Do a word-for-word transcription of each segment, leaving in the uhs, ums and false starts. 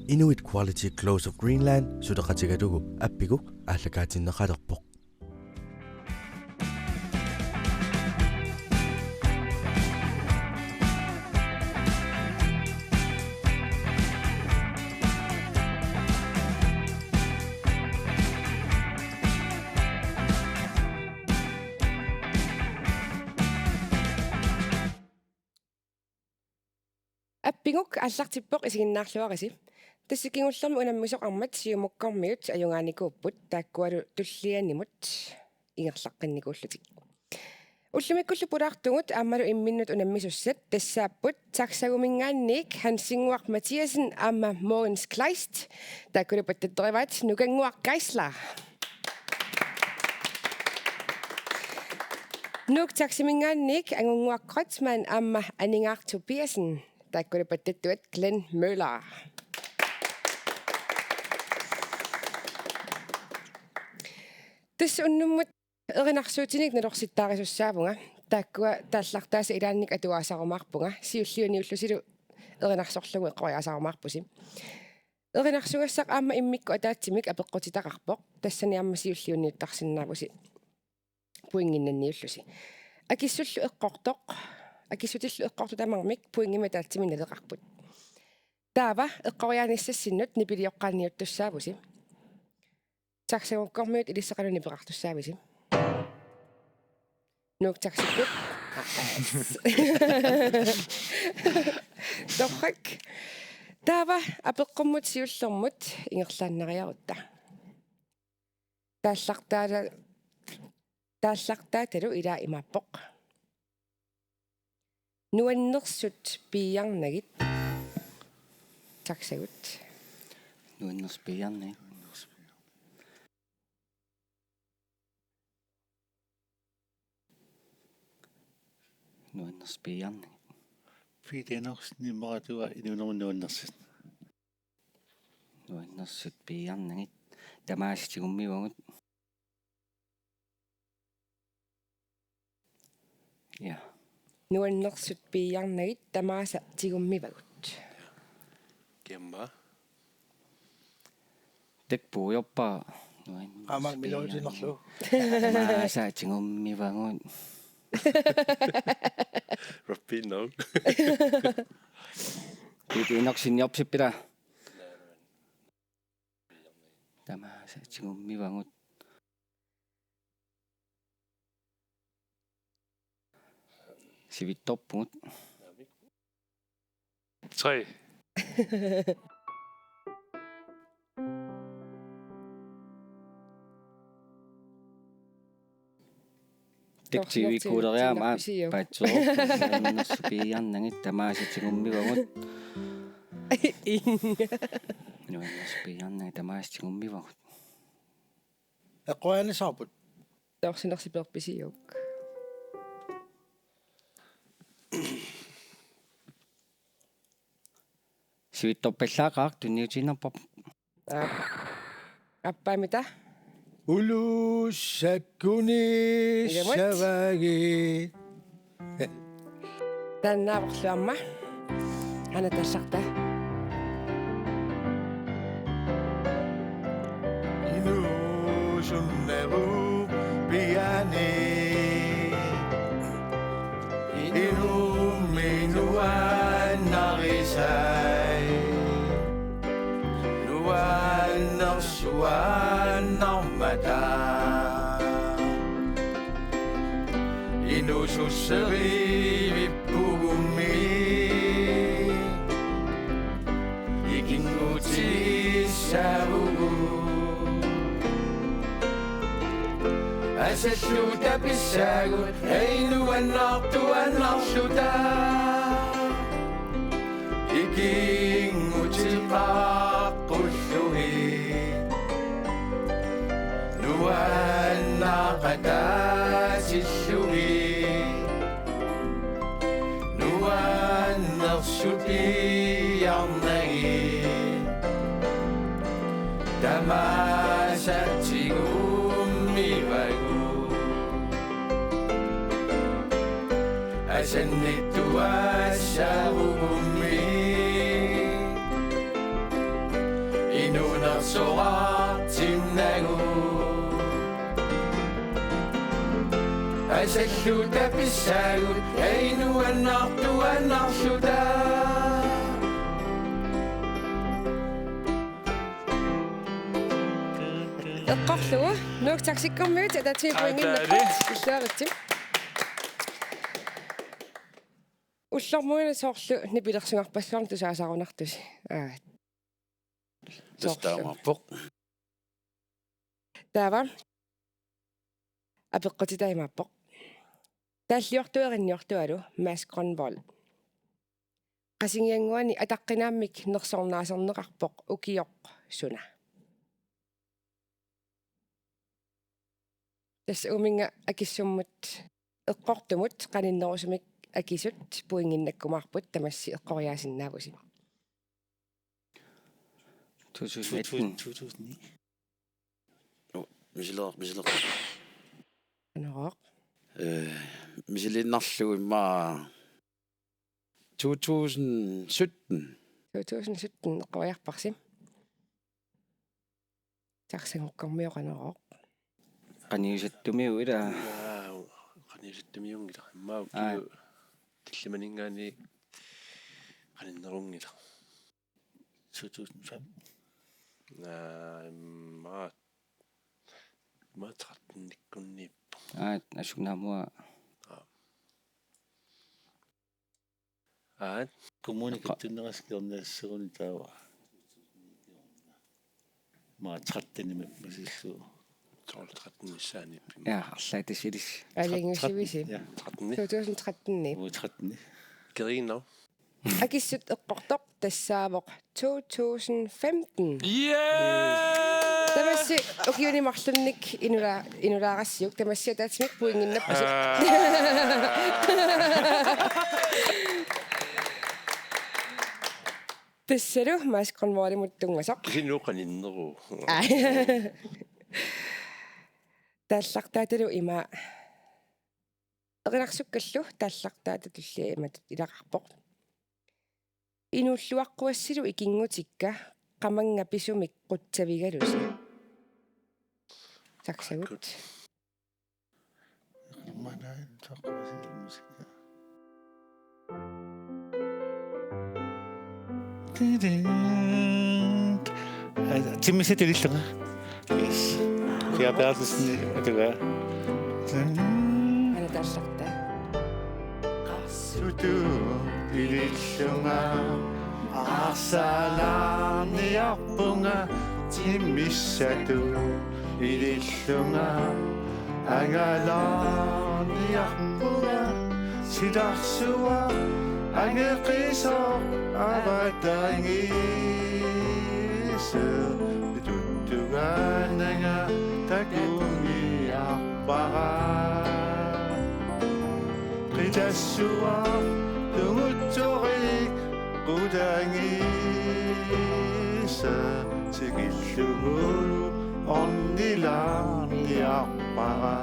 Inuit Quality Clothes of Greenland suleqatigalugu Appiguk aallakaatinneqalerpoq. Appiguk aallartippoq, isiginnaarluarisi. Tassa kingullermi unammisoqarmat Siumukkormiut ajugaanikuupput, taakkualu tullianimut ingerlaqqinnikuullutik. Ullumikkullu pulaartugut aammalu imminnut unammisussat tassaapput Taxaguminngaanniit Hans Ingvar Mathiassen aamma Mogens Kleist, taakkulu pattattorivaat Nukannguaq Geisler. Nuuk Taximinngaanniit Angunnguaq Kreutzmann aamma Aningaaq Tobiassen, taakkulu pattattuat Glenn Møller. Tassa unnummut erinarsuutinik nalorsittaarisussaavunga. Taakkua taallartaasa ilaannik atuaasarumaarpunga. Siulliuniullusilu erinarsorlugu eqqoriaasarumaarpusi. Erinarsugassaq aamma immikkut ataatsimik apeqqutitaqarpoq. Tassani aamma siulliuniuttarsinnaavusi pointinnanniullusi. Akissullu eqqortoq, akissutillu eqqortut tamarmik pointimik ataatsimik naleqarput. Taava eqqoriaanissassinnut nipilioqqaanniuttussaavusi. Taxagukkormiut ilissi qanoq nipeqartussaavisi? Nuuk Taxikkut. Torrak. Taava apeqqummut siullermut ingerlaannariarutta. Taallartaala-, taallartaatalu ilaa imaappoq: Nuannersut piiarnagit. Taxagut. Nuannersut piiarnagit. Nuannersut piiarnagit. Peter Enoksen, Immaqatua, inuunermi nuannersut. Nuannersut piiarnagit. Tamaasa tigummivagut. Ja. Nuannersut piiarnagit, tamaasa tigummivagut. Kiamma? Tassa puiorpara. Nuannersut piiarnagit. Aamma miloritinarlu. Tamaasa tigummivagut. Rappinno. Peter Enoksen, Jobsipila. Tamaasa tigummivagut. Sivitsorpugut. Tre. Tassa T V-kuuleriaamma paatsoorpoq. Nuannersut piiarnagit, tamaasa tigummivagut. Nuannersut piiarnagit, tamaasa tigummivagut. Eqqoriaanissavarput. Taorsinersipeerpisiuk? Sivitsorpallaaqaaq, tunniutiinnarparput. Aap. Aappaamita? Ulussakkunissavagit. Taannaavorlu aamma. Aana taallartaa. Inuusunnerup piani. Inummik nuannarisai. Nuannersuaannarmata. Inuususserivippugummi. Ikinngutissaavugut. Asalluta pissaagut, ei nuannaartuaannarluta. Ikinngutiqaqqullugit. Nuannaaqataasillugit. Nuannersut piiarnagit. Tamaasa tigummivagut. Asannittuassaavugut. Soraartinnagu. Asalluta pissaagut, ainuannartu annarluta. Eqqorlugu, Nuuk Taksikkormiut, ataatsimik pointinnut illuaritsi. Ullormuina soorlu nipilersugarpassuarnik tusaasarunartusi. Aa. Tassa taamaappoq. Taava. Apeqqutitaa imaappoq. Taalliortuerinniortualu Mads Grønvold. Qasigiannguani ataqqinaammik nersornaaserneqarpoq ukioq suna? Tassa uuminnga akissummut eqqortumut qaninnerusumik akisut pointinnakkumaarput, tamassi eqqoriaasinnaavusi. Totusindnitten. Totusindni. Oh, misileq, misileq. Anorooq. Eh, misiliinnarlugu immaqa to tusind sytten. To tusind sytten eqqoriarparsi. Taksagukkormiut, anorooq. Qaniusattumiut ila. Aa, qaniusattumiunngilaq. Immaqa ukiut tallimaninngaanniit qaninnerunngilaq. To tusind fem. Aa, immaqa, immaqa tretten-ikkunniippoq. Aa, asunaamua. Aa. Aat. Kommune qa- kattunneqarsiorniasseruni taava. Maa tretten-imi masillu. Tolv tretten missaaniippi. Ja, arlaat tassa ilissi. Alingusivissi. Ja. Tretten. To tusind tretten. Uu, tretten. Kerino. Akissut eqqortoq tassaavoq to tusind femten. Yeah! Tamassi ukiuni marlunnik inula-, inulaarassiuk, tamassi ataatsimik pointinnappasu. Tassalu Mads Grønvoldimut tunngasoq. Kisianni qaninneruvoq. Aa. Taallartaatalu ima. Erinarsukkakku taallartaata tullia imatut ilaqarpoq. Inuulluaqquassilu ikinngutikka qamannga pisumik qutsavigalusi. Taksagut. Timmissat ilillunga. Yes. Pia Berthelsen atugaa. Aana taallartaa. Qarsutut ilillunga, arsalaarniarpunga, timmissatut ilillunga, angalaarniarpunga, silarsuaq angeqisoq avatangiiseq, tuttugaananga takungiarpara. Qitassuaq tungutsorik qutangiisa tikillugu ornilaarniarpara.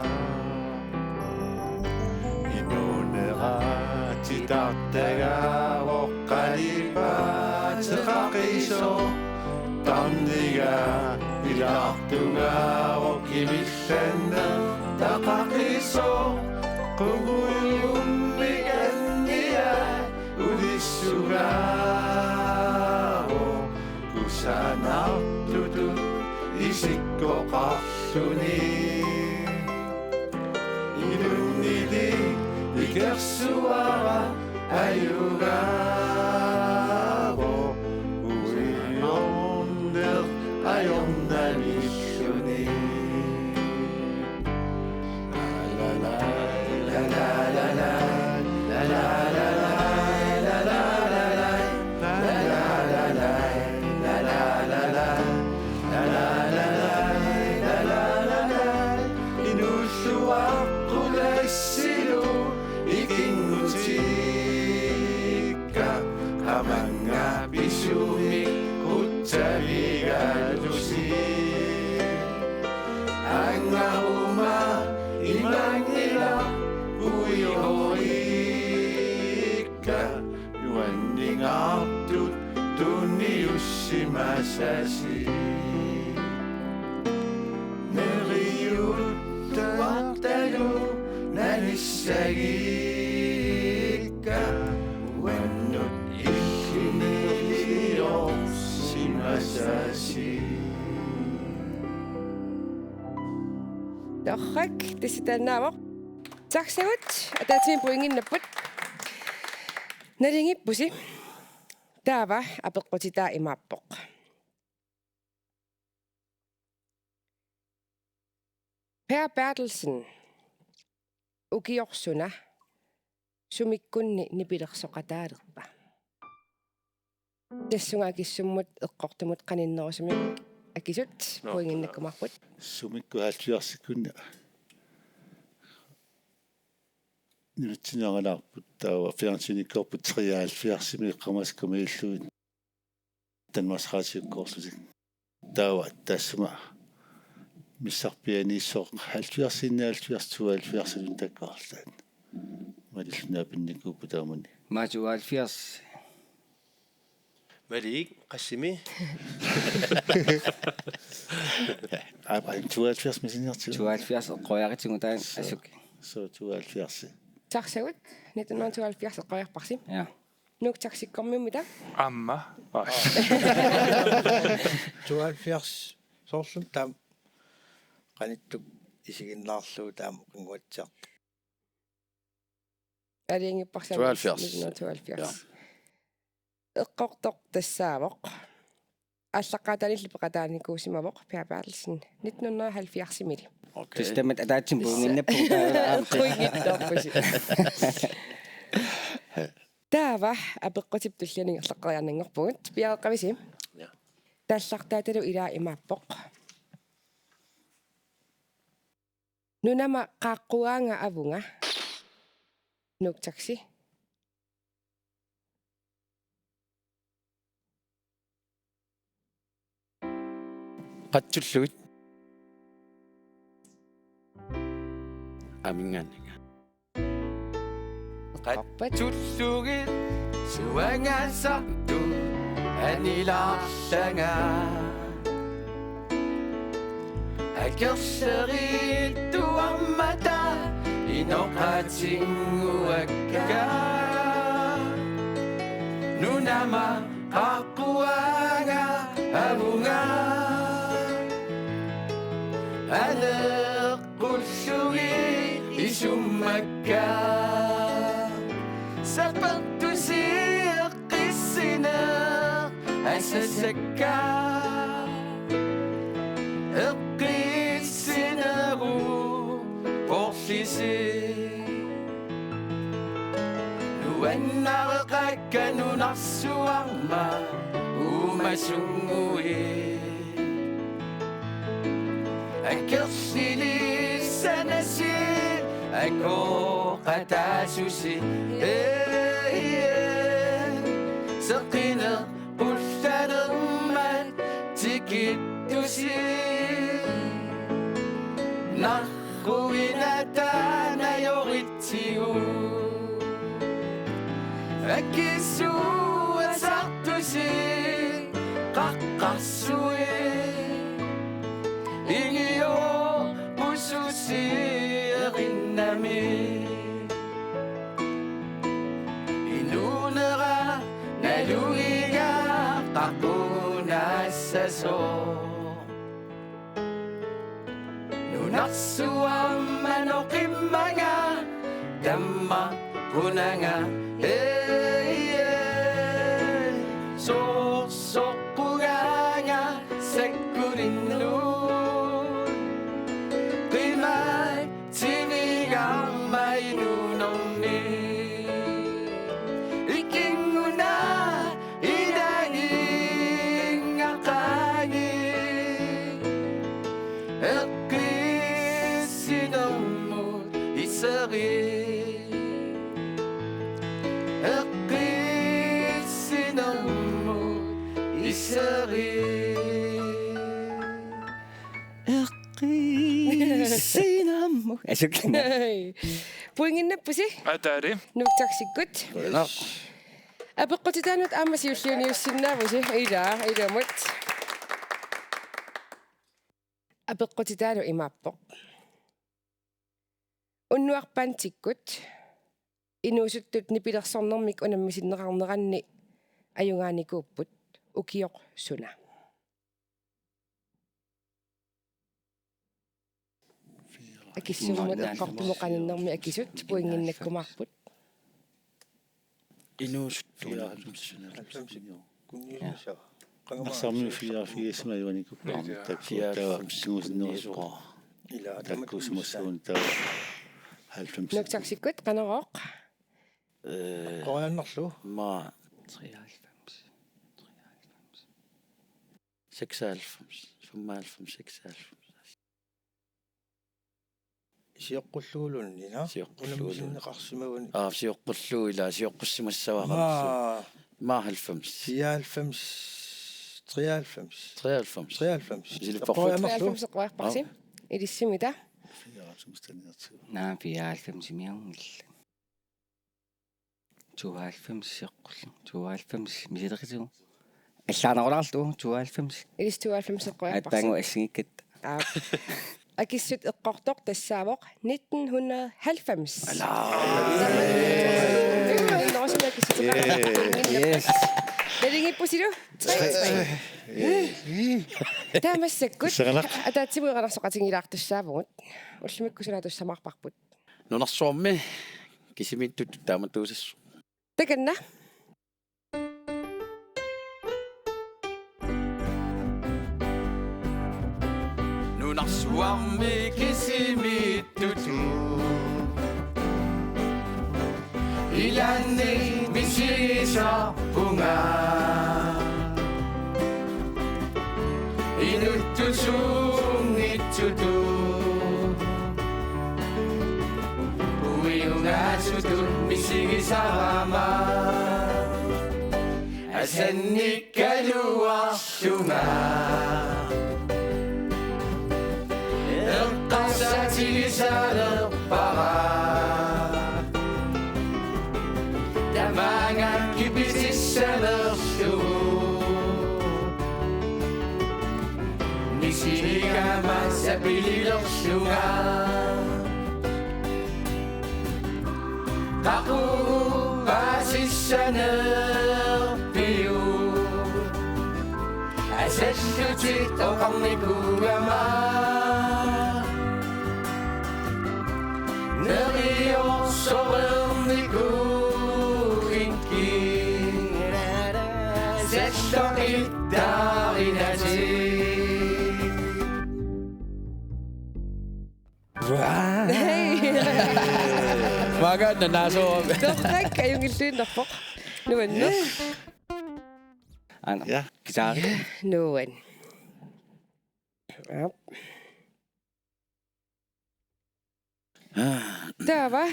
Inuunera titartagaavoq qalipaateqaqisoq, tarniga ilaartugaavoq kimillanneqaqisoq, qugujummik anniat ulissugaavoq, kusanartutut isikkoqarluni. Ilunnilik ikersuara ajugaavoq, uiorneq ajornanilluni. Inuulluaqqulassilu ikinngutikka Sagikka uannut illimiliorsimasasi. Torrak, tassa taannaavoq. Taksagut, ataatsimik pointinnapput. Naligiippusi. Taava apeqqutitaa imaappoq. Per Berthelsen, ukioq suna sumikkunni nipilersoqataalerpa? Tassunga akissummut eqqortumut qaninnerusumik akisut. Nå, pointinnakkumaarput. Sumikkut halvfjerdsikkunni nunatsinni angalaarput, taava fjernsynikkoorput treoghalvfjerdsimi eqqamasakka miillugit Danmarks Radiokkoorlutik. Taava taassuma missarpianiissoq halvfjerdsiinnaat halvfjerds tooghalvfjerds aluntakkaarlaat. Malillunaapinnikuupput taamani. Maa tooghalvfjerds. Malik, qassimi? Aa, aa, tooghalvfjerds misiniartigu. Tooghalvfjerds eqqoriartigu taanna. Så, asuk. Så tooghalvfjerds. Taksagut, nitten hundrede tooghalvfjerds eqqoriarparsi. Ja. Nuuk Taksikkormiummita? Aamma. Aa. Tooghalvfjerds soorlu taama qanittukkut isiginnaarlugu taama qinguatsiartoq. Aalajangiupparsi aamma. Tooghalvfjerds. Nitten hundrede tooghalvfjerds. Ja. Eqqortoq tassaavoq. Aallaqqaataaniilli peqataanikuusimavoq Per Berthelsen nitten hundrede halvfjerds-imili. Okay. Tassa taamatut ataatsimik pointinnappugut. Pointinnappusi. Taava apeqqutip tulliani ingerlaqqeriarnanngorpugut. Piareeqqavisi? Ja. Taallartaatalu ilaa imaappoq. Nunama qaaqquaanga avunga. Nuuk Taxi. Qatsullugit. Amingaanninnga. Qatsullugit suangasartut anilaarlanga. Akerleriittuarmata inoqatinnguakka. Nunama qaaqquaanga avunga. Aneqqullugit isummakka. Sapertusi eqqissineq asasakka. Eqqissinerup poorlisi. Nuannareqakka nunarsuarmi uumasunnguit. Akerlilissanasi akooqataasusi. Ee, ee, seqineq pullanermat tikittusi. Narruinata najorit tigu. Akisuasartusi qaqqarsui. Ingiorpususi erinnami. Inuunera nalugiga qaqqunaassasoq. Nunarsuarmi oqimmanga tammaqqunanga. Ee, ee. Soorsoqquganga sakkulinnut. Qimat tivigaarmai nuunermi. Ikinnguna ilagiinngaqaani. Eqqissinermut iseri. Eqqissinermut iseri. Eqqissinermut. Asuk. Pointinnappusi? Ataali. Nuuk Taxikkut. Qujanaq. Apeqqutitaanut aamma siulliuniussinnaavusi? Ilaa, iluamut. Apeqqutitaalu imaappoq. Unnuarpaantikkut inuusuttut nipilersornermik unammisinneqarneranni ajugaanikuupput, ukioq suna? Akissummut eqqortumut qaninnermi akisut pointinnakkumaarput. Inuusuttut. Narsarmi fireogfirs ajugaanikuupput. Takuuk taava kigusinnerusukkut. Takuuk sumassuun taava halvfems. Nuuk Saxikkut, qanorooq? Øh, Qoriannarlu. Ma. Treoghalvfems. Treoghalvfems. Seksoghalvfems. Femoghalvfems, seksoghalvfems. Sioqqulluulunni, nå? Sioqqulluulunni. Unammisinneqarsimaguni. Aa, sioqqullugu ila, sioqqussimassavara. Ma. Ma halvfems. Fireoghalvfems. Treoghalvfems. Treoghalvfems. Treoghalvfems. Misilippavut. Qoriannarlu. Treoghalvfems eqquarparsi. Aa. Ilissimita? Fireoghalvfems taniartigu. Naa, fireoghalvfems imiunngillat. Tooghalvfems sioqqullugu. Tooghalvfems misileqitigu. Allaanerulaarlugu tooghalvfems. Ilissi tooghalvfems eqquarparsi. Aappaangu assinngikkatta. Aap. Akissut eqqortoq tassaavoq nitten hundrede halvfems. Alaa. Ilumoorusumik akissut. Yes. Nalingiippusilu. Tre, tre. Taava massakkut. Tassanganaq. Ataatsimut eqqarsoqatigilaartussaavugut. Ullumikkut suna tussamaarparput? Nunarsuarmi kisimiittutut taamatuusassaaq. Takanna. Nunarsuarmi kisimiittutut. Ilaanni misigisarpunga. Inuttut suunngitsutut. Uiugaasutut misigisarama. Asannikkaluarlunga. Eqqarsaatigisalerpara. Tamaanga kipitissanerlugu. Misigama sapililerlunga. Qaqugu paasissanerpiuk? Asallutit oqarnikuugama. Neriorsoreernikuuginngikkiga. Salloqittaarinatik. Hey! Maga nanaso. Torrak ajunngilluinnarpoq. Nuanneq. Aana. Ja. Guitar. Nuan. Aap. Taava,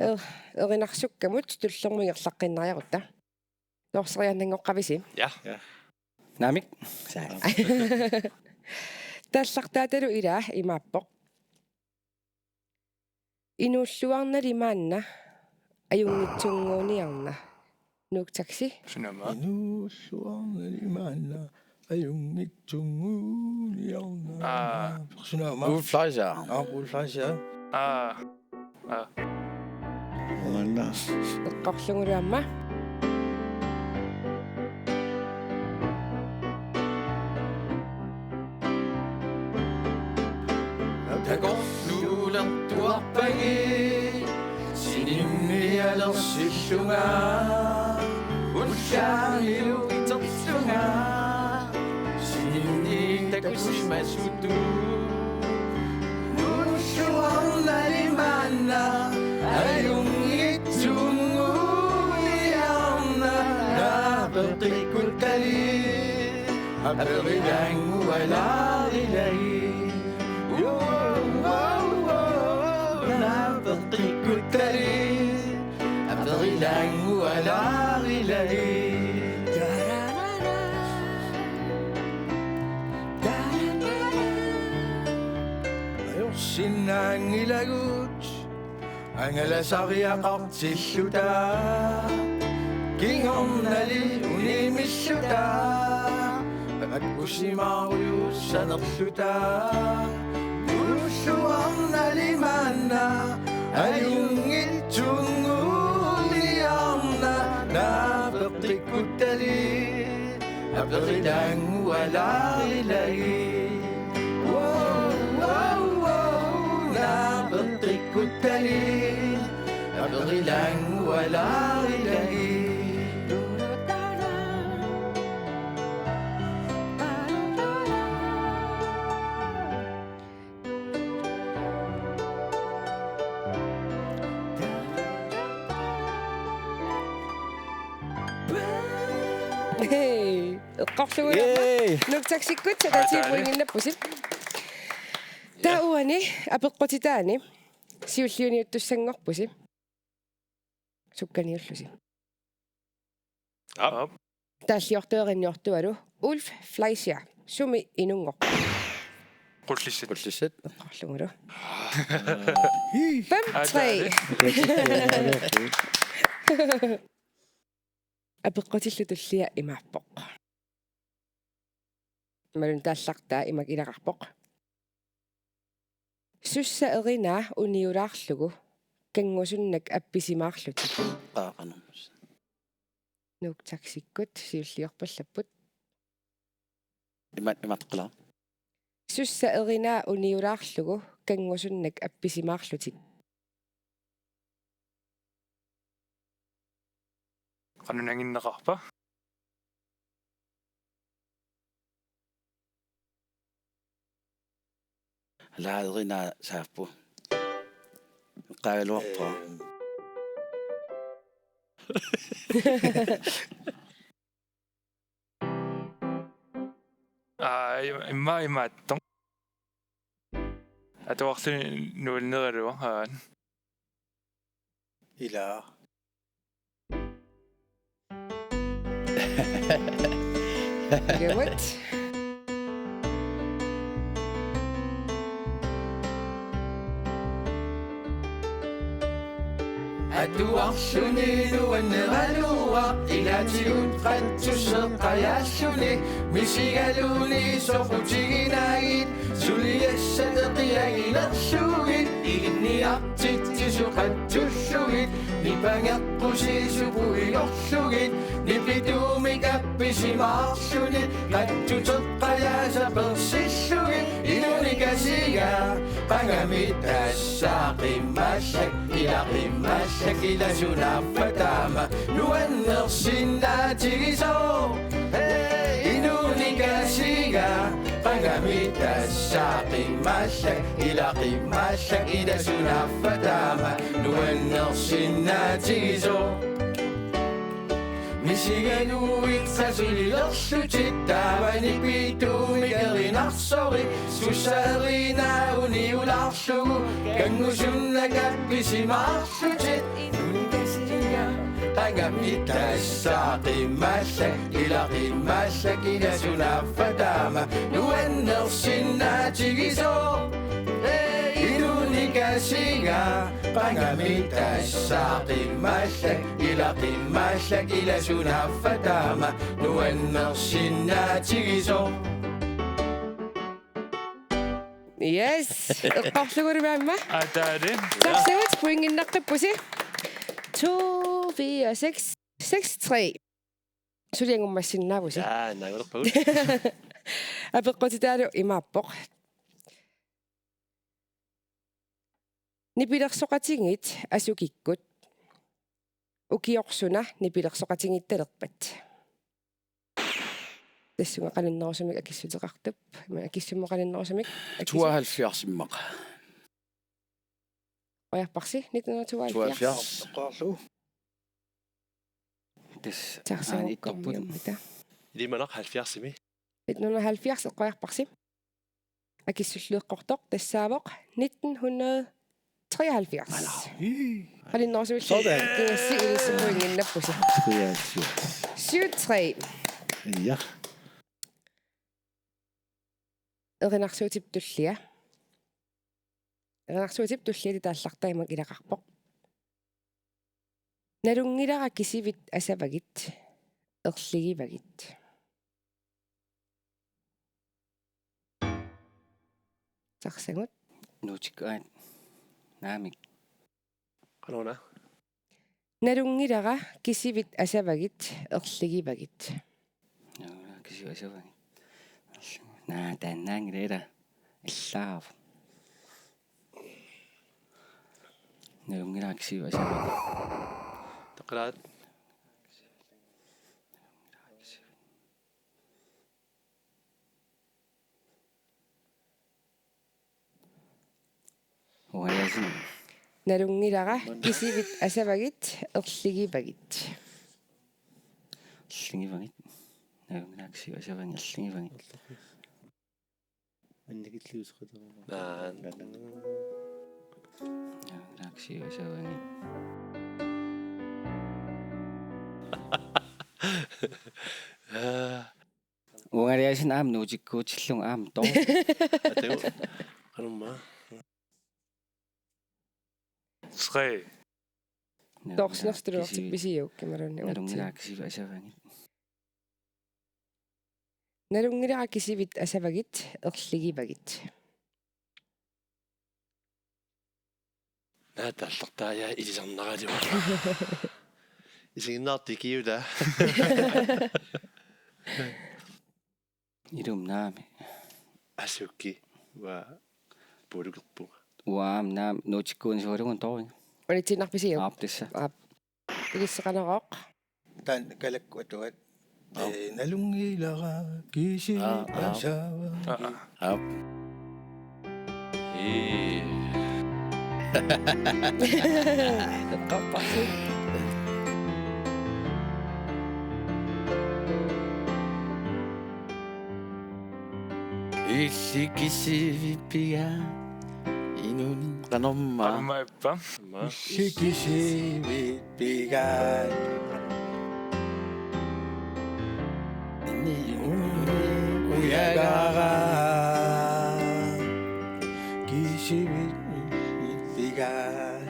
er-, erinarsukkamut tullermut ingerlaqqiinnariarutta. Norseriaannanngoqqavisi? Ja. Ja. Naamik. Saa. Taallartaatalu ilaa imaappoq: Inuulluarnali maanna ajunngitsunnguuniarna. Nuuk Saxi. Sunama? Inuulluarnali maanna ajunngitsunnguuniarna. Aa. Sunama? Paul Fleischer. Aa, Paul Fleischer. Aa. Aa. Maanna. Eqqorlugulu aamma. Takorluulertuarpagit sininnialersillunga, ullaamilu iterlunga, sininni takusimasutut. Nuulluarnali maanna ajunngitsunnguuniarna, naapeqqikkuttali aperilaanngualaarilaat. Wow, wow, wow, naapeqqikkuttali aperilaanngualaarilaat. Ajorsinnaanngilagut angalasariaqartilluta, kingornali unimilluta, akkusimaarujussanerluta. Nuulluarnali maanna, aj- Apeqqutilaanngualaarlugit. Wow, wow, wow, naapeqqikkuttali. Apeqqutilaanngualaarlugit. Hey, eqqorlugu. Yay! Nuuk Taxikkut ataatsip pointinnappusi. Taava uani apeqqutitaani siulliuniuttussanngorpusi. Sukkaniullusi. Aap. Taalliortuerinniortualu Ulf Fleischer, sumi inunngorpa? Qullissat. Qullissat. Eqqorlugulu. Fem tre. Apeqqutillu tullia imaappoq. Imaluunniit taallartaa imak ilaqarpoq. Sussa erinaa uniulaarlugu kanngusunnak appisimaarlutit. Qaaqanarmus. Nuuk Taxikkut siulliorpallapput. Ima-, imataqqilaaq. Sussa erinaa uniulaarlugu kanngusunnak appisimaarlutit. Qanoq nanginneqarpa? Alaa, erinaa saappu. Qaagaluarpara. Aa, im-, immaqa imaattoq. Atuarluni nuanneraluaq, aa. Ilaa. Iluamut. Atuarluni nuanneraluaq, ilaatigut qatsusseqqajaalluni, misigaluunniit soqutiginaagit, suliassat eqiagilerlugit, ilinniartitsisoqatsullugit, nipangeqqusiisup puigorlugit, nipituumik appisimaarluni, qatsuteqqajaasa persillugit, inuunikasiga, qangamit tassa qimmallak, ila qimmallak, ila sunaaffa taama nuannersinnaatigisoq. Hey, inuunikasiga, qangamit tassa qimmallak, ila qimmallak, ila sunaaffa taama nuannersinnaatigisoq. Misigaluit sasulilerlutit taava nipituumik erinarsorit, sussa erinaa uniulaarlugu kanngusunnak appisimaarlutit. Qangamit tassa qimmallak, ila qimmallak, ila sunaaffa taama nuannersinnaatigisoq. Inuunikasiga, qangamit tassa qimmallak, ila qimmallak, ila sunaaffa taama nuannersinnaatigisoq. Yes, eqqorlugulu aamma. Ataali. Tassa uagut pointinnaqqippusi. To, fire, seks, seks, tre. Suli angummassinnaavusi. Jaa, naangalerpagut. Apeqqutitaalu imaappoq. Nipilersoqatigiit asukikkut. Ukioq suna nipilersoqatigiittalerpat? Tassunga qaninnerusumik akissuteqartup. Ima akissummut qaninnerusumik. Akissu-, tooghalvfjerds immaqa. Oqarparsi, nitten hundrede tooghalvfjerds. Tooghalvfjerds. Oqarlu. Tassa. Tassa aani ukkami ittorput. Ammata. Ilimanaq halvfjerdsimi. Nitten hundrede halvfjerds eqqoriarparsi. Akissullu eqqortoq tassaavoq nitten hundrede treoghalvfjerds. Ala. Qaninnerusumillu. Sådan. Kiassi ilissi pointinnappusi. Treoghalvfjerds. Syv tre. Ja. Erinarsuutip tullia. Erinarsuutip tulliata taallartaa imak ilaqarpoq. Nalunngilara kisivit asavagit, erligivagit. Tassa. Nuutikkaat. Naamik. Qanoruna? Nalunngilara kisivit asavagit, erligivagit. Nalunngilara Asavagit. Naa, taannaanngilaq, ila. Allaavoq. Nalunngilara kisiat asavagit. Taqalaat. Uangaasiit. Nalunngilara kisivit asavagit erligivagit. Erligivagit. Nalunngilara kisivit asavagit erligivagit. Annikilliuseqalerama. Naa. Nalunngilara kisivit asavagit. Uangaasiit aamma nuutikkuutillugu aamma too. Atagu. Qanormaa. Tre. Toorsinertut iluartippisiguk imaluunniit uatsi. Nalunngilara kisivit asavagit. Nalunngilara kisivit asavagit erligivagit. Naa, taallartaa, ja, ilisarnaralua. Isiginnaartut ikiuuta. Ilumut naamik. Asuki. Uanga puulukerpunga. Uanga aamma naamik nuutikkuunisugalugu tooriga. Unitsiinnarpisiuk? Aap, tassa. Aap. Ilissi Qanorooq. Taanna kalakku atuat. Aap. Ee, nalunngilara kisivit asavagit. Aap. Ii. Eqqarpassi. Illit kisivit pigaat inunnik qanormaa. Qanormaa ippa? Illit kisivit pigaat inunnik ujagara. Kisivit pigaat.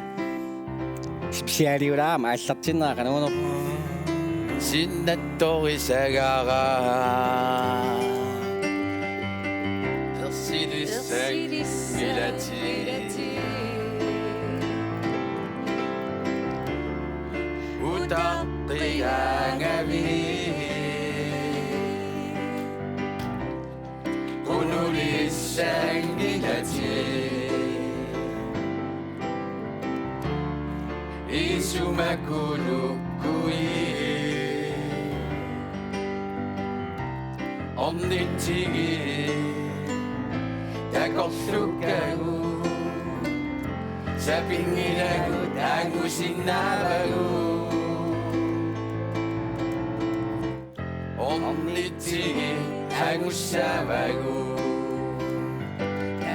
Specialiulaarama aallartinnera qanuunerpoq. Sinnattorisagara. Ersilissanngilati. Utaqqigaangavit. Qunulissanngilati. Isumakulukkui. Ornitsigit. Takorlukkagut. Sapinngilagut angusinnaavagut. Ornitsigit angussaavagut.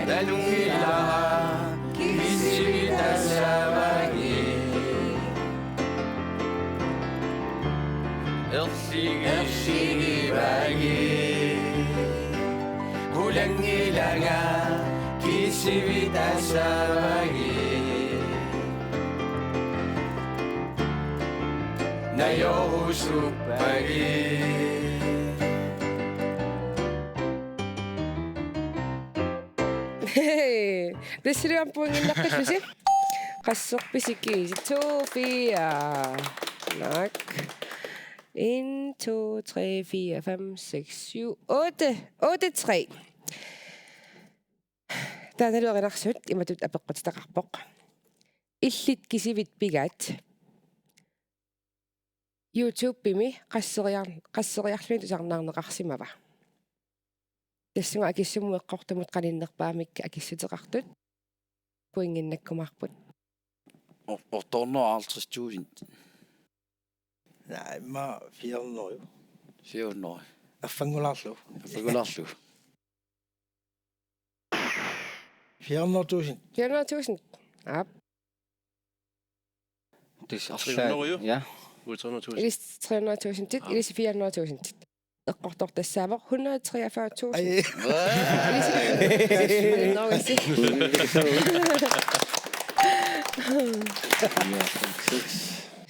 Nalunngilara kisivit asavagit. Erligi-, erligivagit. Qulanngilanga kisivit asavagit. Najorusuppagit. Tassalu aamma pointinnaqqillusi. Qasseq pisikis? To, fire. Naak. En, to, tre, fire, fem, seks, syv, otte. Otte, tre. Taannalu erinarsuut imatut apeqqutitaqarpoq. Illit kisivit pigaat? YouTube-imi qasseriar-, qasseriarluni tusarnaarneqarsimava? Tassunga akissummut eqqortumut qaninnerpaamik akissuteqartut. Pointinnakkumaarput. Or-, ortorno halvtreds tusind. Naa, immaqa fire hundrede. Fire hundrede. Affanngulaarlu. Affanngulaarlu. Fire hundrede tusind. Fire hundrede tusind. Aap. Tassa tre hundrede jo. Ja. Uagut tre hundrede tusind. Ilissi tre hundrede tusind, aap, ilissi fire hundrede tusind. Eqqortoq tassaavoq hundrede treogfyrre tusind. Ai. Ilissi.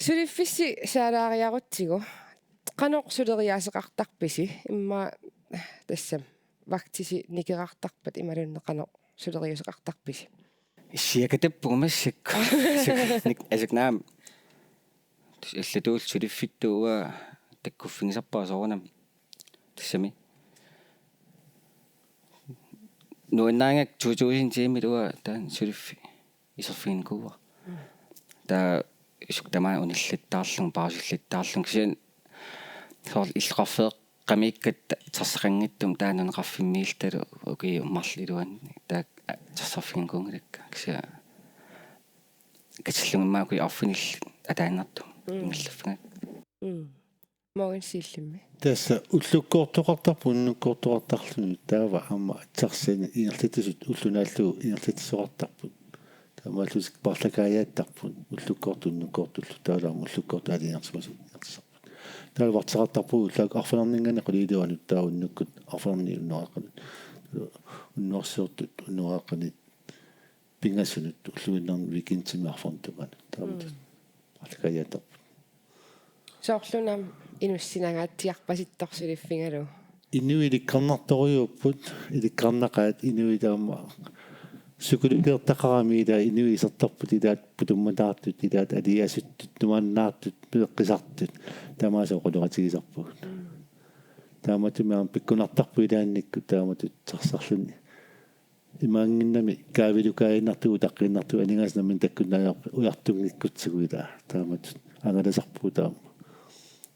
Suliffissi saalaariarutsigu. Qanoq suleriaaseqartarpisi? Immaqa tassami vagtisi nikerartarpat imaluunniit qanoq suleriaaseqartarpisi? Issiakatappugut massakkut. Asuk, nik-, asuk naamik. Tassa allatuullu suliffittut uanga takkuffigisarpara soorunami. Tassami. Nuannaanngilaq to tusind tiimit uanga taanna suliffi iserfiginikuuara. Taava isuk tamaani unillattaarlunga, pausillittaarlunga, kisianni soorlu illoqarfeeqqamiikkatta taxaqanngitsumik taava nunaqarfimmiillutalu ukiut marluk iluanni taakku taxarfiginikuunngilakka, kisianni katillugit immaqa ukiut arfinillit ataannartumik. Mm. Ingerlaffigakku. Mm. Mogens Siillimmi. Tassa ullukkoortoqartarput unnukkoortoqartarluni, taava aamma taxani ingerlatsisut ulloq naallugu ingerlatsisoqartarput. Taamaallutik paarlakaajaattarput ullukkoortut unnukkoortullu, taavalu aamma ullukkoortut aalajangersimasut ingerlatsisarput. Taava vagteqartarpugut ullaakkut arfininninngaanniit qulit iluanut, taava unnukkut arfininni unnuaqqanut. Unnussiortut unnuaqqanit pingasunut ulluinnarni weekendimi arfineq-tungaanut. Taamatut. Mm. Paarlakaajaattarput. Soorluna inussinangaatsiarpasittoq suliffigalugu. Inuit ilikkarnartorujuupput, ilikkarnaqaat inuit aamma. Sukulikeertaqarami ilaat inuit isertarput ilaat putummataartut, ilaat aliasuttut, nuannaartut, peeqqisartut. Tamaasa oqaloqatigisarpugut. Mm. Taamaattumik aamma pikkunartarpoq ilaannikkut taamatut taxarluni. Imaanngimmat kaavilukaaginnartugut, utaqqiinnartugut, aningaasat nammineq takkunnaariarput ujartunngikkutsigu ilaa. Taamatut angalasarpugut taama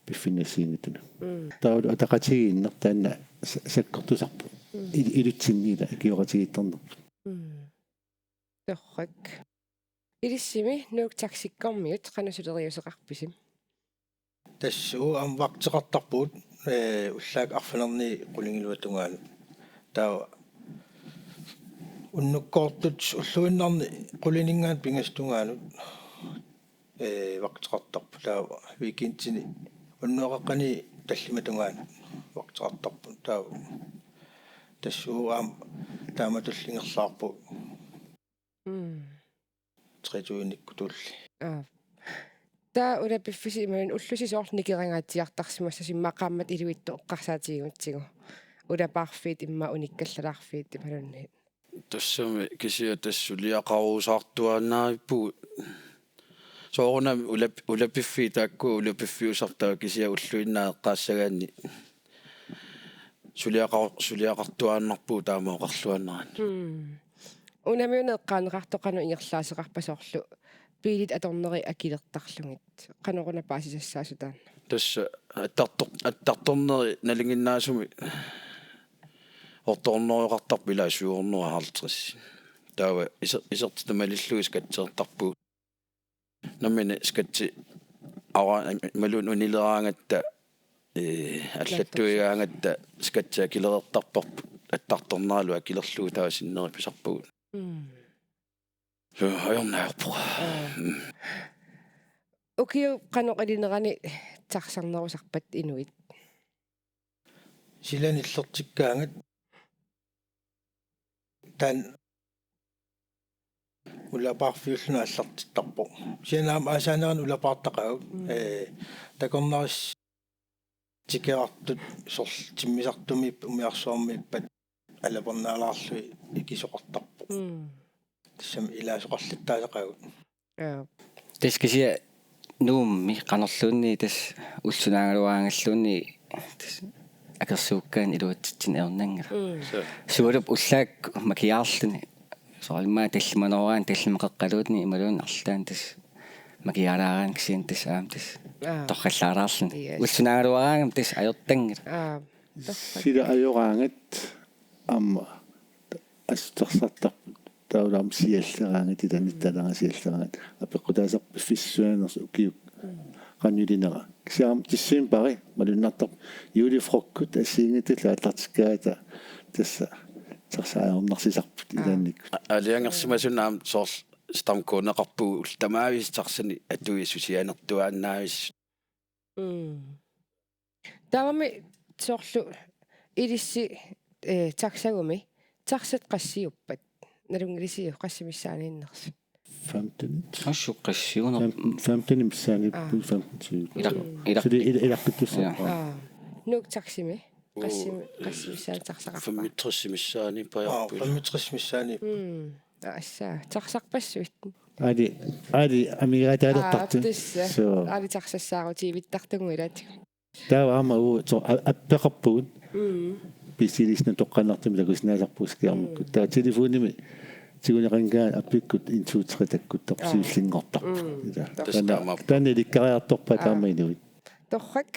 piffinni assigiinngitsunik. Mm. Taavalu ataqatigiinneq taanna sa-, sakkortusarpoq. Mm. Il-, ilutsinni ilaa ikioqatigiittarnerput. Mm. Torrak. Ilissimi Nuuk Taxikkormiut qanoq suleriuseqarpisi? Tassa uagut aamma vagteqartarpugut, ee, ullaakkut arfininniit qulingiluat tungaanut. Taava unnukkoortut ulluinnarni qulininngaanniit pingasut tungaanut, ee, vagteqartarput. Taava weekendini unnuaqaqqani tallimat tungaanut vagteqartarput. Taava tassa uagut aamma taamatulli ingerlaarpugut. Mm. Tre tusindikkutulli. Aap. Taava ulapiffisi imaluunniit ullusi soorlu nikerangaatsiartarsimassasi immaqa qaammat iluitsoq eqqarsaatigigutsigu. Ulapaarfiit immaqa unikkallalaarfiit imaluunniit. Tassami kisianni tassa suliaqarusaartuaannarpugut. Soorunami ulap-, ulapiffiit taakku ulapiffiusartut kisianni ulluinnarni eqqaassagaanni suliaqar-, suliaqartuaannarpugut taama oqarluaannarani. Mm. Unami una eqqaaneqartoq qanoq ingerlaaseqarpa soorlu biilit atornerit akilertarlugit. Qanoruna paasisassaasut taanna? Tassa attartor-, attartorneri nalinginnaasumik otte hundredeqartarput ilaa syv hundrede og halvtreds. Taava iser-, isertitaq malillugit skatteertarpugut. Nammineq skatti ara-, imaluunniit unileraangatta, ee, allattuigaangatta skatti akilereertarparput, attartorneralu akilerlugu taava sinneri pisarpagut. Mm. Suu, ajornarpoq. Aa. Mm. Ukiup qanoq ilinerani taxarnerusarpat inuit? Silani illertikkaangat taanna ulapaarfiulluni aallartittarpoq. Kisianni aamma aasaanerani ulapaartaqaagut. Mm. Ee, takornarissat tikeqartut soorlu timmisartumiippat, umiarsuarmiippat alapernaalaarlugit ikisoqartarpoq. Mm. Tassami ilaasoqarlittaasaqaagut. Aa. Tassa kisianni Nuummi qanorluunniit tassa ulloq sunaagaluaraangalluunniit tassa akersuukkaanni iluatsitsinneq ajornanngilaq. Mm. Suu. Sualup ullaakkut makiaarluni. Soorlu immaqa tallimanooraanni tallimat qeqqaluunniit imaluunniit arlaanni tassa makiaalaaraanni kisianni tassa aamma tassa Aa. Torrallaalaarluni. Yes. Ulloq sunaagaluaraangami tassa ajortanngilaq. Aa. Torrak. Sila ajoraangat aamma assut taxartarput. Taavalu aamma sialleraangat, ilaa, nittalaarnanga sialleraangat. Apeqqutaasarpoq piffissaq sulianersoq ukiukkut. Mm. Qanoq ilinera. Kisianni aamma tassuuna pari malunnartarpoq. Julefrokost assigiinngitsullu aallartikkaangata tassa taxat ajornarsisarput. Aa. Ilaannikkut. A-, aalajangersimasunut aamma soorlu stamkuuneqarpugut ullut tamaavisa taxanik atuisusianertuaannavissut. Mm. Taavami soorlu ilissi, eh, taxagumi. Taxat qassiuppat? Nalunngilisiuk qassit missaanniinnersut? Femten. Assut qassiuner-, Fem-, femten missaani. Aa. Femten tyve. Ilaq-, Mm. ilaq-, Suli il-, ilaqqittussaq. Ja. Aa. Nuuk Taximi. Qassi-, Uu. Qassit missaanni taxaqarpa? Femogtres missaani. Aa, pajarput. Femogtres missaani. Mm. Assa, taxarpassuit. Aali, aali, amigaataalertartut. Aa, tassa. Suu. Aali taxassaarutiivittartugut ilaatigut. Taava aamma uu, so, a-, appeqarpugut. Mm. Pisiliissinut toqqaannartumik takusinnaasarpugut skærmikkut. Mm. Taava telefonimi tiguneqanngikkaangat appikkut en to tre takkuttarpoq. Aa. Siullinngortarpoq. Mm. Ila. Totta. Taanna, taanna ilikkariartorpaat. Aa. Taama inuit. Torrak.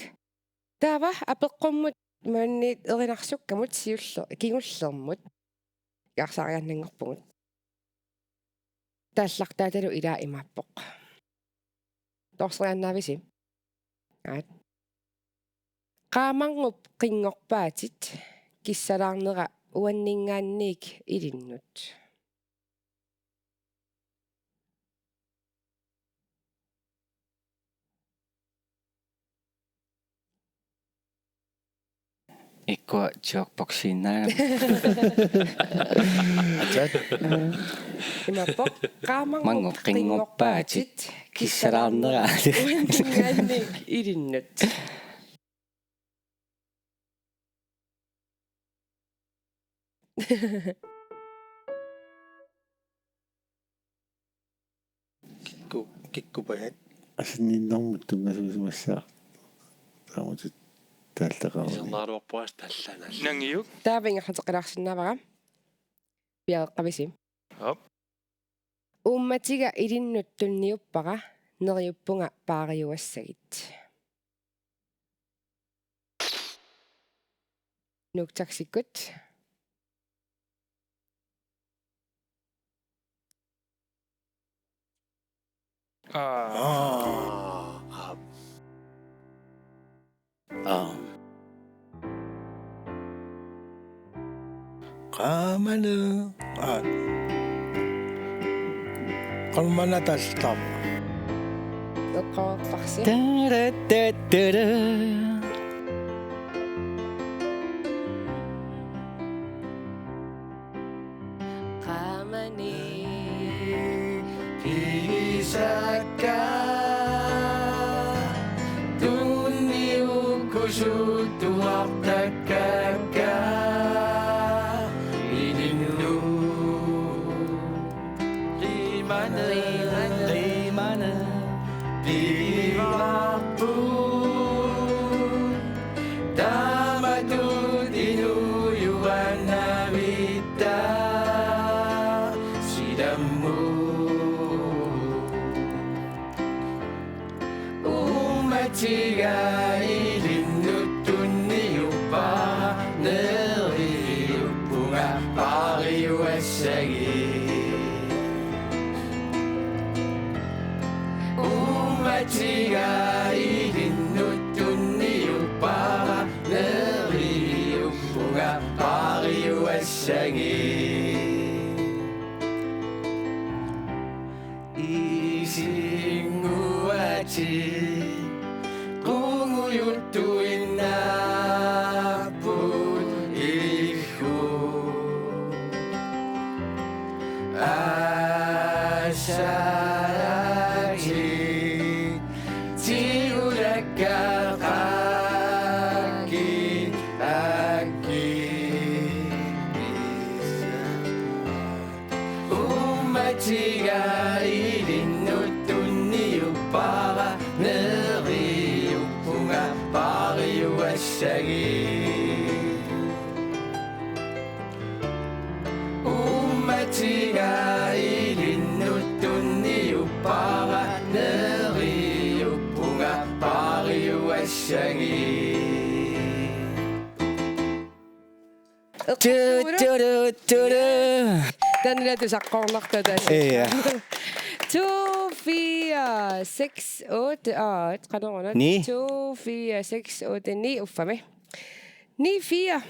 Taava apeqqummut maanniit erinarsukkamut siuller-, kingullermut. Ikaarsaariaannanngorpugut. Taallartaatalu ilaa imaappoq. Torseriaannaavisi? Aat. Qaamarngup qinngorpaatit kissalaarnera uanninngaanniit ilinnut. Ikkua jokeboxiinnaagami. Atat. Imaappoq, qaamarngup qinngorpaatit kissalaarnera uanninngaanniit ilinnut. Kikku-, kikkupajat. Asanninnermut tunngasuusimassaaq. Taamatut taallaqaruni. Isernaaruarpuas tallanal. Nangiuk. Taava ingerlateqqilaarsinnaavara. Piareeqqavisi? Aap. Uummatiga ilinnut tunniuppara, neriuppunga paariuassagit. Nuuk Taxikkut. Aa. Aa. Aa. Qaamani. Aa. Qulmana tastam. Eqqaarparsi. Tara, tara, tara. Qaamani pigisakka tunniukkusuttuartakkakka ilinnut. Qiimani, qiimani pigivarput. Taamatut inuujuaannavitta silammut. Uummatiga ilinnut tunniuppara, neriuppunga paariuassagit. Uummatiga ilinnut tunniuppara, neriuppunga paariuassagit. Isinnguatit qungujuttuinnaapput illu. Assalatit tigulakka qaakkit aakkit. Uummatiga ilinnut tunniuppara, neriuppunga paariuassagit. Uummatiga ilinnut tunniuppara, neriuppunga paariuassagit. Tut, tut, tut, tut. Taanna tusaqquarnartoq taanna. Ja. To fire seks otte, aa, qanoruna? Ni. To fire seks otte ni uffami. Ni fire.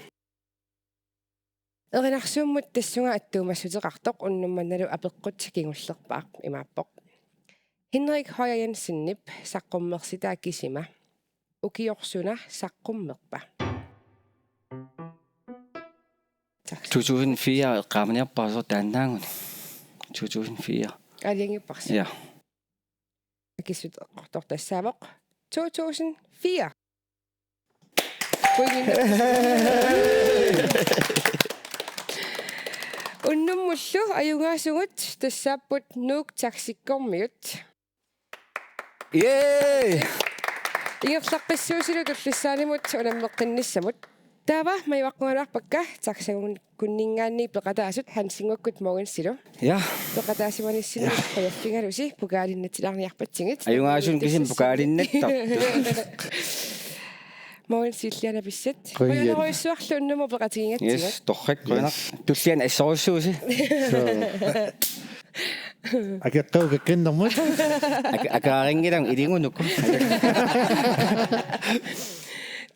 Erinarsuummut tassunga attuumassuteqartoq unnuk mannalu apeqqut kingullerpaaq imaappoq. Henrik Høyer Jensenip saqqummersitaa kisima. Ukioq suna saqqummerpa? Tak. To tusind fire eqqaamaniarpara soorlu taannaaguni. To tusind fire. Aalajangiupparsi? Ja. Akissut eqqortoq tassaavoq to tusind fire. Pointinik. Unnummullu ajugaasugut tassaapput Nuuk Taxikkormiut. Yay! Ingerlaqqissuusilu tullissaanimut unammeqqinnissamut. Taava majuaqqugaluarpakka taxagun- kunninngaanniit peqataasut Hansinnguakkut Mogensilu. Ja. Peqataasimanissinni Ja. Qujaffigalusi pokaalinnatsilaarniarpatsigit. Ajugaasunik kisimi pokaalinnattarpoq. Mogens Silliana pissat. Qujan. Qujanarujussuarlu unnummut peqatigigatsigut. Yes, torrak qujanaq. Yes. Tulliani assorujussuusi. So. Akeqqaukakkannermut. Ak-, akaarinngilanga iligunukku.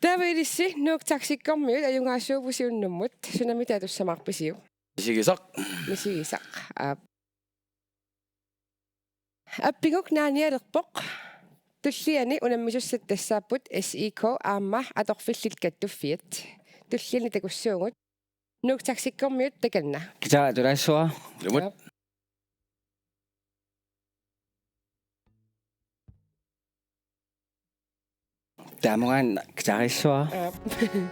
Taava ilissi Nuuk Taxikkormiut ajugaasuuvusi unnummut. Sunami taatussamaarpisiuk? Misigisaq. Misigisaq. Aap. Appiguk naanialerpoq. Tulliani unammisussat tassaapput S I K aamma atorfillit kattuffiat. Tulliani takussuugut. Nuuk Taxikkormiut takanna. Kitaa tulaassuara. Ilumut. Aap. Taamungaan kitarissuara. Aap. Ilumut.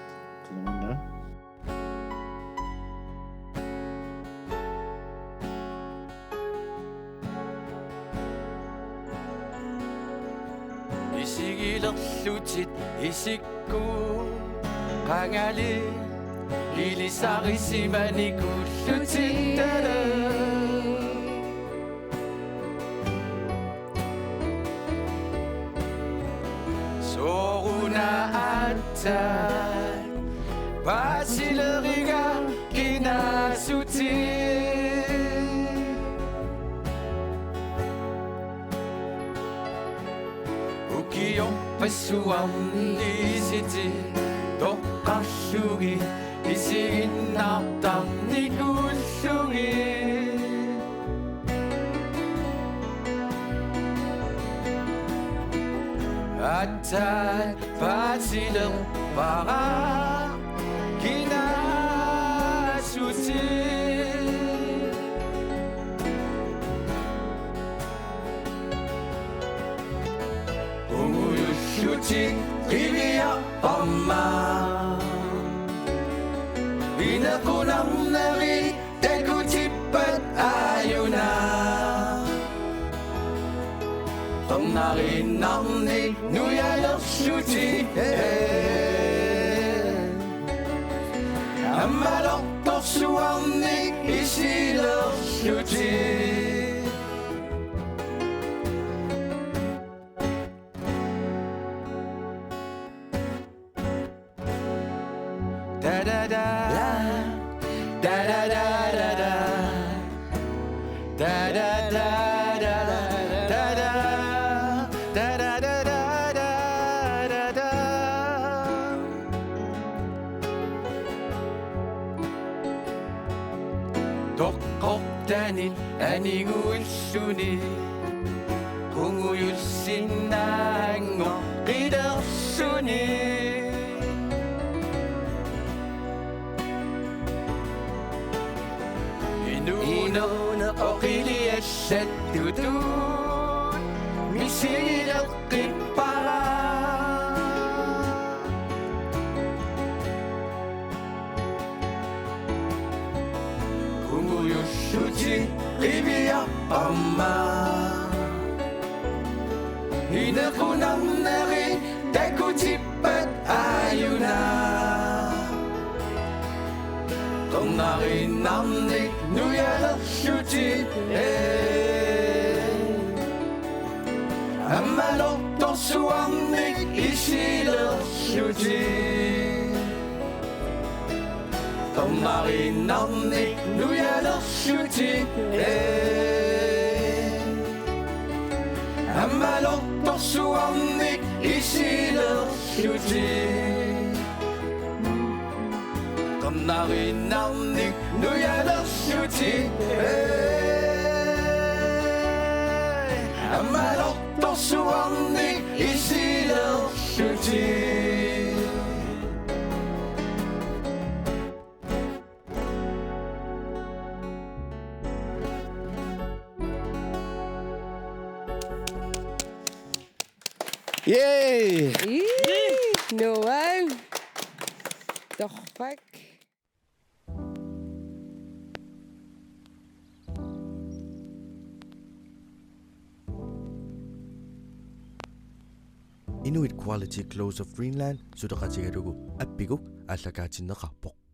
Isigilerlutit isikku qangali ilisarisimanikuullutit tala. Sooruna aatsaat paasileriga kinaassutit. Ukiorpassuarni isitit toqqarlugit isiginnaartarnikuullugit. Aatsaat paasilerpara kinaassutit. Qungujullutit qiviarpara. Inequnarneri takutippat aajuna. Qernarinarnik nujalerlutit. Ammalortorsuarnik isilerlutit. Da da da. Da da da da da. Da da da da da da. Da da da da da da da. Toqqortanit aniguilluni qungujussinnaanngortilersuni. Inuuneq oqiliallattutut misigileqqippara. Qungujullutit qiviarpara. Inequnarneri takutippat aajuna. Qernarinarnik nujalerlutit. Ammalortorsuarnik isilerlutit. Qernarinarnik nujalerlutit. Ammalortorsuarnik isilerlutit. Qernarinarnik nujalerlutit. Ammalortorsuarnik isilerlutit. Yay! Ii, nuan. Torrak. Inuit Quality Clothes of Greenland suleqatigalugu appiguk aallakaatinneqarpoq.